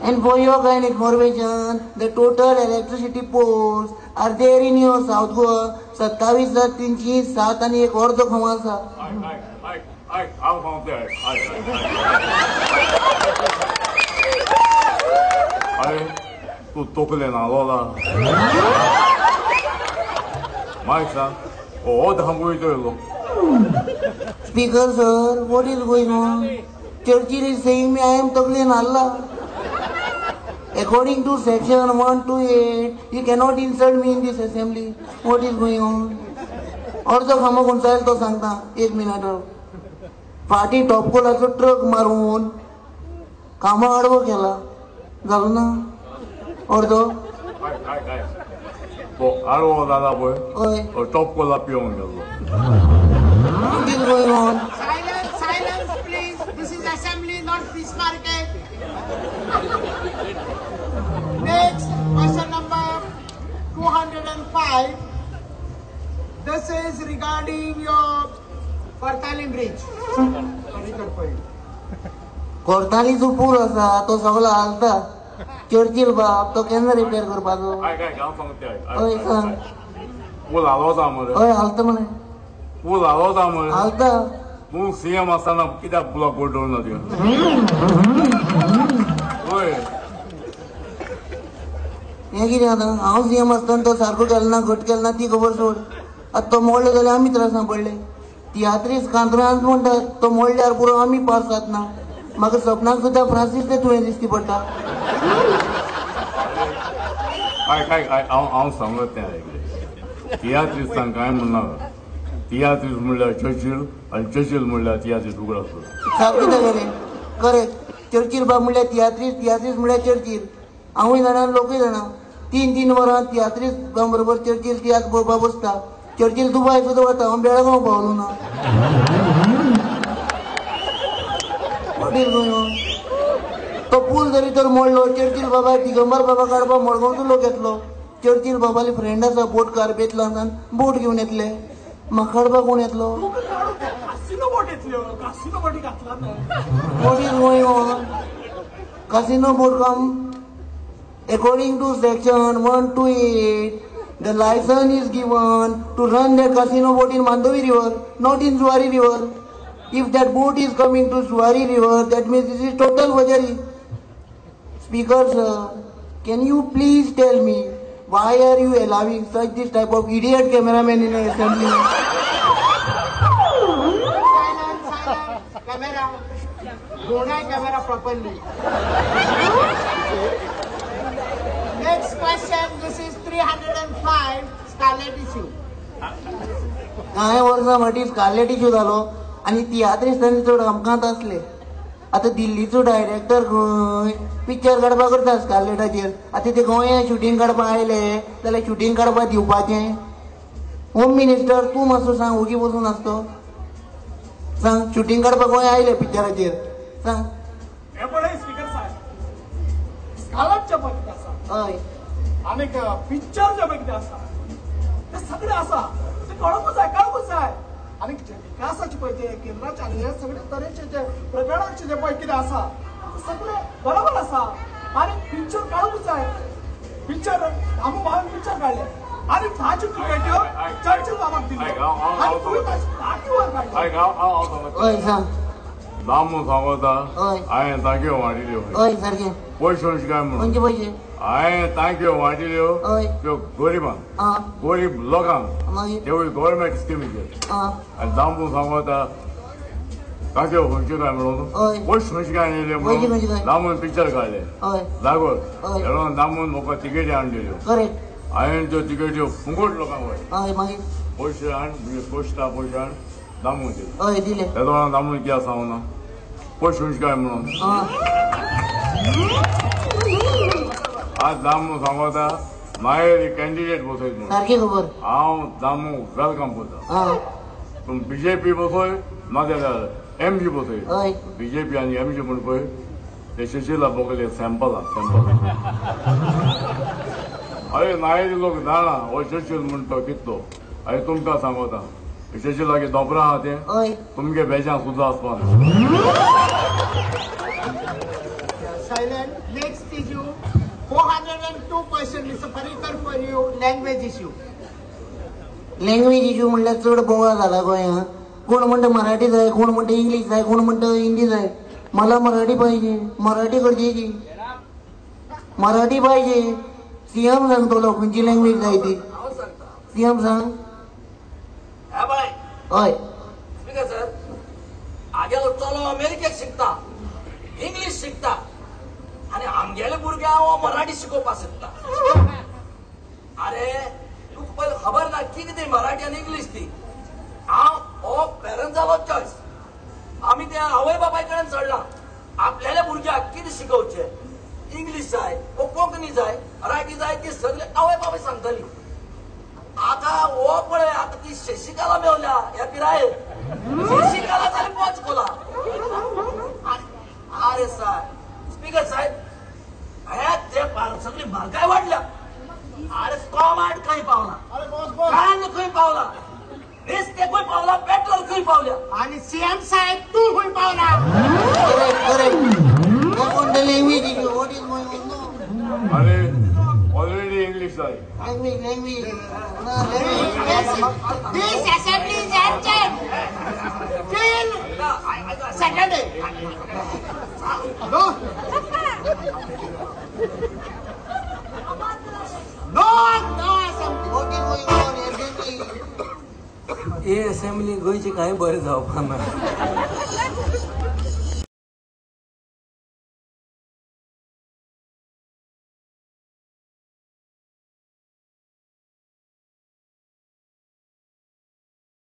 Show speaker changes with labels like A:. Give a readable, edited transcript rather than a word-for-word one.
A: And for your kind information, the total electricity poles are there in your South Goa 27,307 आणि एक अर्धो खांबो आसा.
B: हांव सांगता. अरे तूं तकले नालोला मागीर सांग हो धांबो येयलो.
A: Speaker sir, what is going on? Churchill is saying me I am तकले नाल्ला. According to section 128, you cannot insult me in this assembly. What is going on? अर्धो खांबो खंयचो तो सांगता. एक मिनट. फाटीं टॉपकोलाचो ट्रक मारून खांबो आडवो केला. जालो ना अर्दो?
B: आडवो जाला पळय,
A: हय,
B: टॉपकोला पिवन गेल्लो.
A: What is going on?
C: Silence, silence, please. This is assembly, not fish market. Next, question number 205. This is regarding your Cortalim Bridge.
A: कोर्तालीचो पूल आसा तो सगळो हालता. चर्चिल बाब तो केन्ना रिपेर करपाचो? हय सांग.
B: पूल हालोता मरे?
A: हय हालता मरे.
B: पूल हालोता मरे?
A: हालता.
B: तूं सीएम आसतना कित्याक पुलाक बोट दवरना तुवें? हय
A: हें कितें आतां? हांव सीएम आसतना तो सारको केलो ना, घट केलो ना, ती खबर सोड. आतां तो मोडलो जाल्यार आमी त्रासान पडले. तियात्रीस कांतरांत म्हणटात तो मोडल्यार पुरो आमी पास जातना. म्हाका सपनाक सुद्दां फ्रांसीस ते तुवें दिसती पडटा.
B: आयक आयक आयक, हांव सांगत तें आयकलें. तियात्रिस्तांक कांय म्हणनाका. तियात्रीस म्हणल्यार चर्चिल आनी चर्चिल म्हणल्यार तियात्रीस उगड आसलो.
A: सारकें जालें. करेक्ट. चर्चिल बाब म्हणल्यार तियात्रीस, तियात्रीस म्हणल्यार चर्चिल. हांवूय जाणा, लोकूय जाणा. 3-3 वरां तियात्रीस बरोबर चर्चिल तियात्र पळोवपाक बसता. चर्चिल दुबाय सुद्दां वता. हांव बेळगांव पावलो ना. What is going on? तो पूल जरी तर मोडलो, चर्चिल बाबा दिगंबर बाबा काडपाक मडगांवचो लोक येतलो. चर्चिल बाबाली फ्रेंड आसा बोटकार, बेतलांसान बोट घेवन येतले. म्हाका काडपाक कोण येतलो? What is going on? Casino boat come. According to section 128, the license is given to run that casino boat in Mandovi River, not in Zuari River. If that boat is coming to Zuari River, that means this is total vajari. Speaker sir, can you please tell me why are you allowing such this type of idiot cameraman in the assembly?
C: Silence, silence. Camera. Don't I camera properly. Next question, this is 305, Scarlet issue.
A: कांय वर्सां फाटीं Scarlett issue जालो आनी तियात्रिस्तांनी चड आमकांत आसले. आतां दिल्लीचो director खंय picture काडपाक करता स्कारलेटाचेर. आतां ते गोंयांत शुटींग काडपाक आयले जाल्यार शुटींग काडपाक दिवपाचें? होम मिनिस्टर तूं मातसो सांग, ओगी बसून आसतो. सांग, शुटींग काडपाक गोंय आयले पिक्चराचेर, सांग. हय
D: आनीक पिक्चर जे पळय कितें आसा ते सगळें आसा, ते कळोंकूच जाय, कळोंकूच जाय. आनीक जे विकासाचे पळय ते केंद्राचे आनी हे सगळे तरेचे जे प्रकरणाचे जे पळय कितें आसा ते सगळें बरोबर आसा. आनी पिक्चर काडूंकूच जाय. पिक्चर आमी भावान पिक्चर काडलें आनी ताच्यो टिकेट्यो चर्चिल बाबाक दिल्यो आनी तुवें ताची ताकी वर काडली.
A: हय सांग.
B: दामू सांगता हांवें तांक्यो वाडिल्यो.
A: हय सारकें.
B: पयशे खंयचे काय म्हणून?
A: खंयचे पयशे?
B: हांवें तांक्यो वाडिल्यो त्यो गरिबांक, गरीब लोकांक, तेवूय गव्हर्मेंट स्किमीचेर. आनी दामू सांगता तांक्यो खंयच्यो काय म्हणून? पयशे खंयचे काय येयले म्हणून दामून पिक्चर काडलें जागोर. म्हणून दामून म्हाका तिकेटी हाडून दिल्यो. हांवें त्यो तिकेट्यो फुकट लोकांक वाडल्यो. पयशे हाड, पयशे पयशे हाड, दामून दिले. तेदोळा दामून कित्याक सांगना पयशे खंयचे काय म्हणून? आज दामू सांगता मागीर कॅन्डिडेट बसयत म्हणून.
A: सारकी खबर.
B: हांव दामू welcome करता. पूण बीजेपी बसय नाजाल्यार एमजी बसय. बीजेपी आनी एमजी म्हण पळय ते सुशीला बोगले सॅम्पल सॅम्पल. अरे नायरी लोक जाणा हो चर्चिल म्हण तो कितलो. अरे तुमकां सांगता चर्चिलागे दोबरां आहा तें तुमगे बेजां सुद्दां आसपा.
C: Silent. Next is Parrikar for you language issue.
A: Language issue म्हणल्यार चड बोवाळ जाला गोंयांत. कोण म्हणटा मराठी जाय, कोण म्हणटा इंग्लीश जाय, कोण म्हणटा हिंदी जाय. मला मराठी पाहिजे, मराठी गरजेची, मराठी पाहिजे. सीएम सांगतलो खंयची लँग्वेज जाय ती. सीएम सांग. हय
E: स्पीकर सर, आगेलो चलो अमेरिकेक शिकता, इंग्लीश शिकता आनी आमगेले भुरगे हांव मराठी शिकोवपाक सोदता. अरे तुका पयलीं खबर ना कितें ती मराठी आनी इंग्लीश ती. हांव हो पेरंट्सालो चॉयस. आमी त्या आवय बापाय कडेन चडला आपल्याल्या भुरग्याक कितें शिकोवचें, इंग्लीश जाय वो कोंकणी जाय मराठी जाय ती सगळे आवय बापाय सांगतली. आतां हो पळय आतां ती शशिकला मेवल्या ह्या पिरायेर, शशिकला जाली पोच कोला. अरे साहेब स्पीकर साहेब, हे ते सगळी म्हारगाय वाडल्या. अरे टोमाट खंय पावला, कांदो खंय पावला, नुस्तें खंय पावला, पेट्रोल खंय पावल्या.
C: आनी सीएम साहेब तूं खंय पावला?
A: Correct correct. Language issue, what is going on?
B: आनी ऑलरेडी इंग्लीश जाय.
A: Language language.
C: This assembly is adjourned till Saturday. No. No, no assembly.
A: What is going on assembly?
F: हे असेंब्ली गोंयची कांय बरें जावपा ना.